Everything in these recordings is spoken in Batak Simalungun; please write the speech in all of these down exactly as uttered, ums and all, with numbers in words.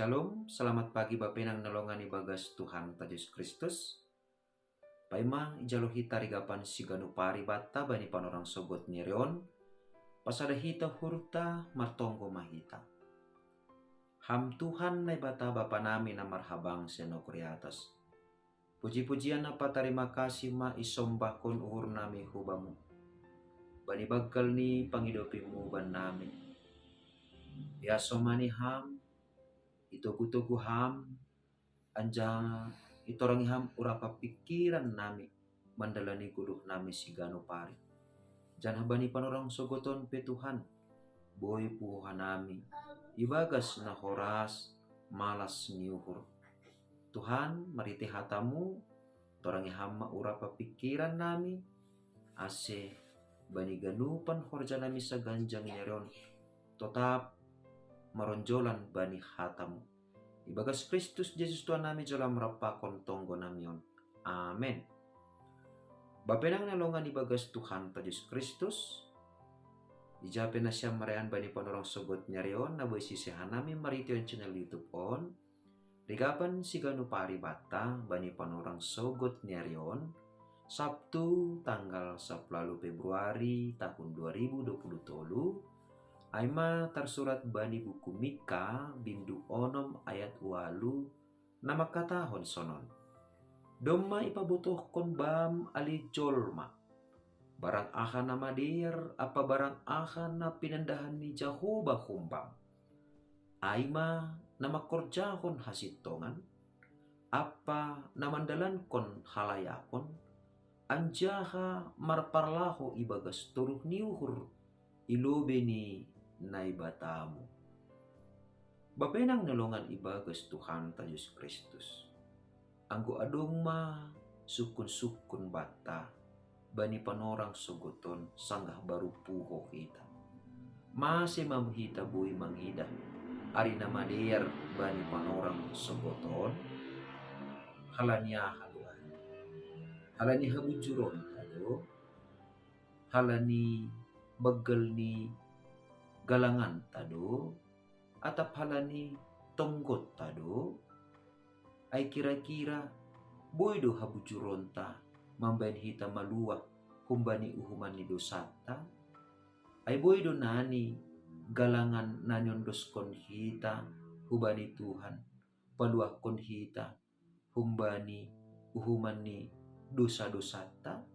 Shalom, selamat pagi bapenang na longan ibagas Tuhanta Jesus Kristus. Paima ijalo hita rigapan siganup ari banta bani panorang sogot ni ari on, pasada hita uhurta, martonggo ma hita. Ham Tuhan Naibata Bapa nami na marhabangsa i nagori atas. Puji-pujian ampa tarima kasih ma isombahkon uhur nami hu Bamu, bani banggal ni pangidopiMu bannami. Iasomani Ham, itogu-togu Ham, anjaha itorangi Ham urapa pingkiran nami mandalani goluh nami siganup ari. Janah bani panorang sogot on pe Tuhan, boi puho hanami ibagas na horas malas ni uhur. Tuhan, marhitei hata-Mu, torangi Ham ma urapa pingkiran nami, ase bani ganupan horja nami saganjang ni ari on totap maronjolan bani hata-Mu. Ibagas Kristus Jesus Tuhan nami jalo Ham rap pakon tonggo nami on. Amen. Bapenang na longan ibagas Tuhanta Jesus Kristus, ija pe nasiam marayaan bani panorang sogot ni ari on na boi sisei hanami marhitei channel YouTube on, rigapan siganup ari banta bani panorang sogot ni ari on, Sabtu tanggal sapuluh ualu Februari tahun dua ribu dua puluh tolu, ai ma tarsurat bani buku Mika bindu onom ayat ualu, na mangkatahon sonon: Domma ipabotohkon bam ale jolma barang aha na madear ampa barang aha na pinandahan ni Jahowa humbam, ai ma na mangkorjahon hasintongan, ampa na mandalankon halayakon, anjaha marparlaho ibagas toruh ni uhur i lobei ni Naibatamu. Bapenang na longan ibagas Tuhanta Jesus Kristus, anggo adong ma sungkun-sungkun banta bani panorang sogot on sanggah baru puho hita, mase ma hita boi mangidah ari na madear bani panorang sogot on? Halani aha do ai? Halani habujuronta do? Halani banggal ni galanganta do? Atap halani tonggonta do? Ai kira-kira boi do habujuronta mambahen hita maluah humbani uhuman ni dousanta? Ai boi do nani galangan na niondoskon hita hubani Tuhan paluahkon hita humbani uhuman ni dousa-dousanta?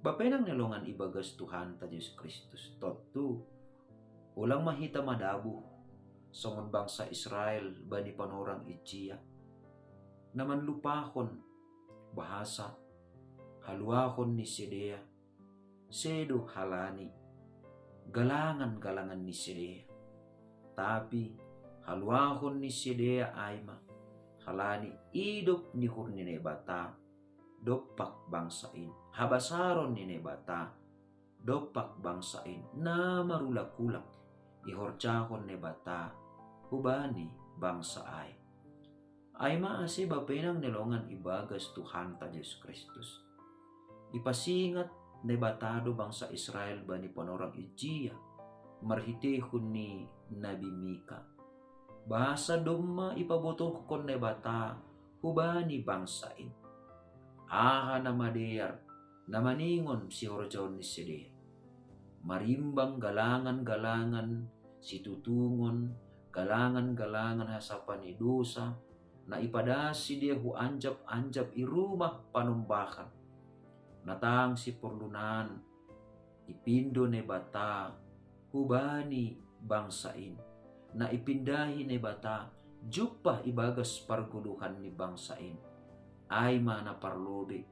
Bapenang na longan ibagas Tuhanta Jesus Kristus, tontu, ulang ma hita madabuh songon bangsa Israel bani panorang ijia, na manlupahon bahasa haluahon ni sidea sedo halani galangan-galangan ni sidea, tapi haluahon ni sidea ai ma halani idop ni uhur ni Naibata dompak bangsa in, habasaron ni Naibata dompak bangsa in na marulak-ulak ihorjahon Naibata hubani bangsa ai. Ai ma ase bapenang na longan ibagas Tuhanta Jesus Kristus, ipasingat Naibata do bangsa Israel bani panorang ijia marhiteihon ni Nabi Mika, bahasa domma ipabotohkon Naibata hubani bangsa in aha na madear na maningon sihorjaon ni sidea. Marimbang galangan-galangan situtungon, galangan-galangan hasapa ni dousa, na ipadas sidea hu anjap-anjap i rumah panombahan, na tang siporlunan ipindo Naibata hubani bangsa in, na ipindahi Naibata jumpah ibagas pargoluhan ni bangsa in, ai ma na parlobei,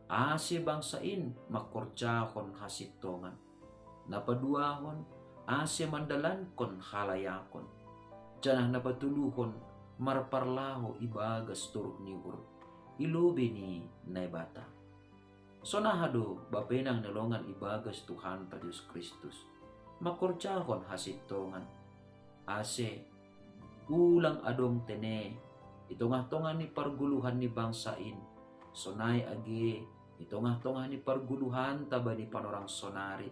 ase bangsa in mangkorjahon hasintongan, na paduahon, ase mandalankon halayakon, janah na patoluhon, marparlaho ibagas toruh ni uhur i lobei ni Naibata. Sonaha do bapenang na longan ibagas Tuhanta Jesus Kristus, mangkorjahon hasintongan, ase ulang adong tene i tongah-tongah ni pargoluhan ni bangsa in, sonai age i tongah-tongah ni pargoluhanta bani panorang sonari,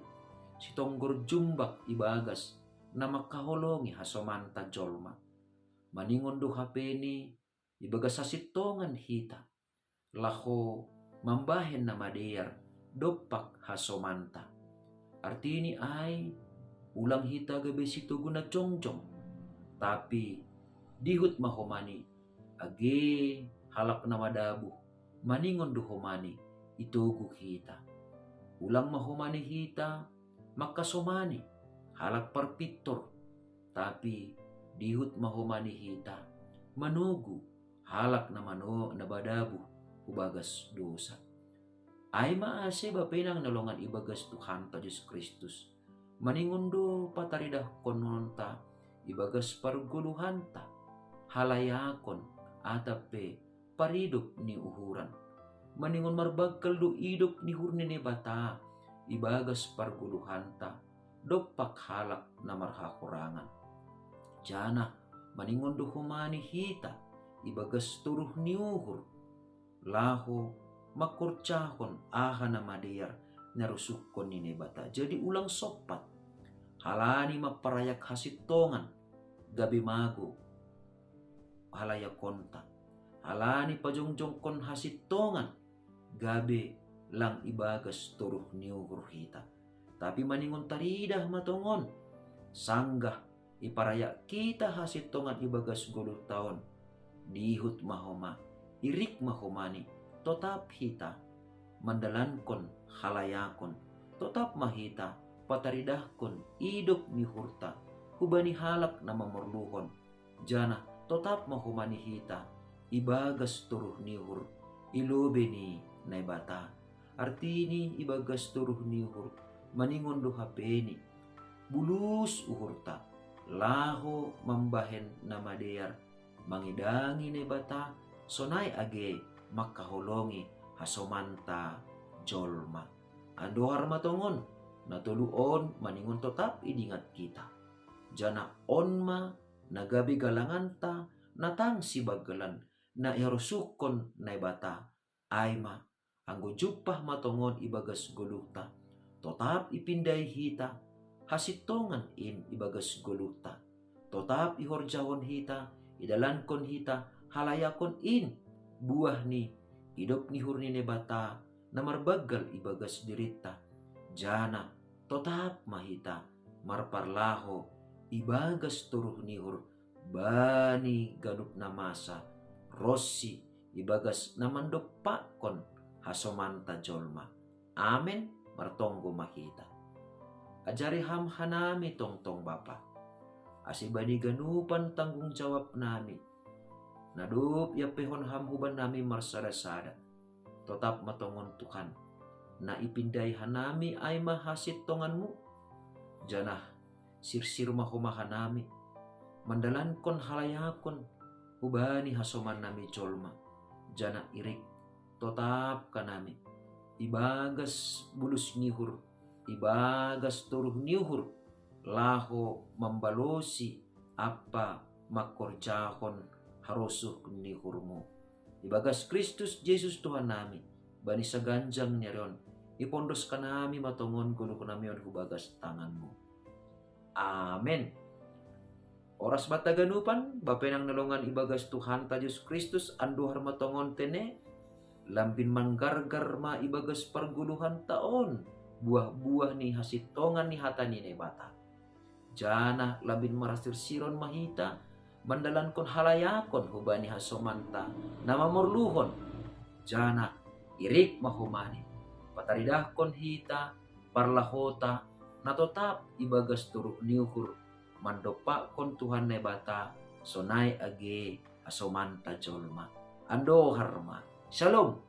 sitonggor jumbak ibagas na mangkaholongi hasomanta jolma. Maningon do hapeni ibagas hasintongan hita laho mambahen na madear dompak hasomanta. Artini ai, ulang hita gabe sitogu na jongjong, tapi dihut ma homani age halak na madabuh maningon do homani itogu hita. Ulang ma homani hita mangkasomani halak parpintor, tapi dihut ma homani hita manogu halak na mano na madabuh hubagas dosa. Ai ma ase bapenang na longan ibagas Tuhanta Jesus Kristus, maningon do pataridahkononta ibagas pargoluhanta, halayakon atap pe paridop ni uhuran. Maningon marbanggal do idop ni uhur ni Naibata ibagas pargoluhanta dompak halak na marhahorangan. Janah maningon do homani hita ibagas toruh ni uhur, laho mangkorjahon aha na madear na rosuhkon ni Naibata. Jadi ulang sompat, halani mamparayak hasintongan gabe mago halayakonta, halani pajongjongkon hasintongan gabe lang ibagas toruh ni uhur hita. Tapi maningon taridah ma tongon, sanggah iparayak hita hasintongan ibagas goluhta on, dihut ma homa, irik ma homani, totap hita mandalankon halayakon, totap ma hita pataridahkon idop ni uhurta hubani halak na mamorluhon, janah totap ma homani hita ibagas toruh ni uhur i lobei ni Naibata. Artini ibagas toruh ni uhur maningon do hapeni bulus uhurta laho mambahen na madear, mangidangi Naibata, sonai age mangkaholongi hasomanta jolma. Andohar ma tongon, na tolu on maningon totap idingat hita. Janah on ma na gabe galanganta na tang sibanggalan na iharosuhkon Naibata, ai ma, anggo jumpah ma tongon ibagas goluhta, totap ipindai hita hasintongan in ibagas goluhta, totap ihorjahon hita, idalankon hita halayakon in, buah ni idop ni uhur ni Naibata na marbanggal ibagas dirinta, janah totap ma hita marparlaho ibagas toruh ni uhur bani ganup na masa, ronsi ibagas na mandompakkon hasomanta jolma. Amen. Martonggo ma hita. Ajari Ham hanami tongtong, Bapa, ase bani ganupan tanggung jawabnami, na dob iampeihon Ham hubannami marsada-sada, totap ma tongon, Tuhan, na ipindai hanami ai ma hasintonganMu, janah sirsir ma homa hanami mandalankon halayakon hubani hasomannami jolma, janah irik totap hanami ibagas bulus ni uhur, ibagas toruh ni uhur, laho mambalosi ampa mangkorjahon harosuh ni uhurMu. Ibagas Kristus Jesus Tuhannami, bani saganjang ni ari on, ipondos hanami ma tongon goluhnami on hubagas tanganMu. Amen. Oras banta ganupan, bapenang na longan ibagas Tuhanta Jesus Kristus, andohar ma tongon tene, lambin manggargar ma ibagas pargoluhanta on buah-buah ni hasintongan ni hata ni Naibata. Janah lambin marsirsir ma hita mandalankon halayakon hubani hasomanta na mamorluhon, janah irik ma homani pataridahkon hita parlahota na totap ibagas toruh ni uhur mandompakkon Tuhan Naibata, sonai age hasomanta jolma. Andohar ma. Shalom.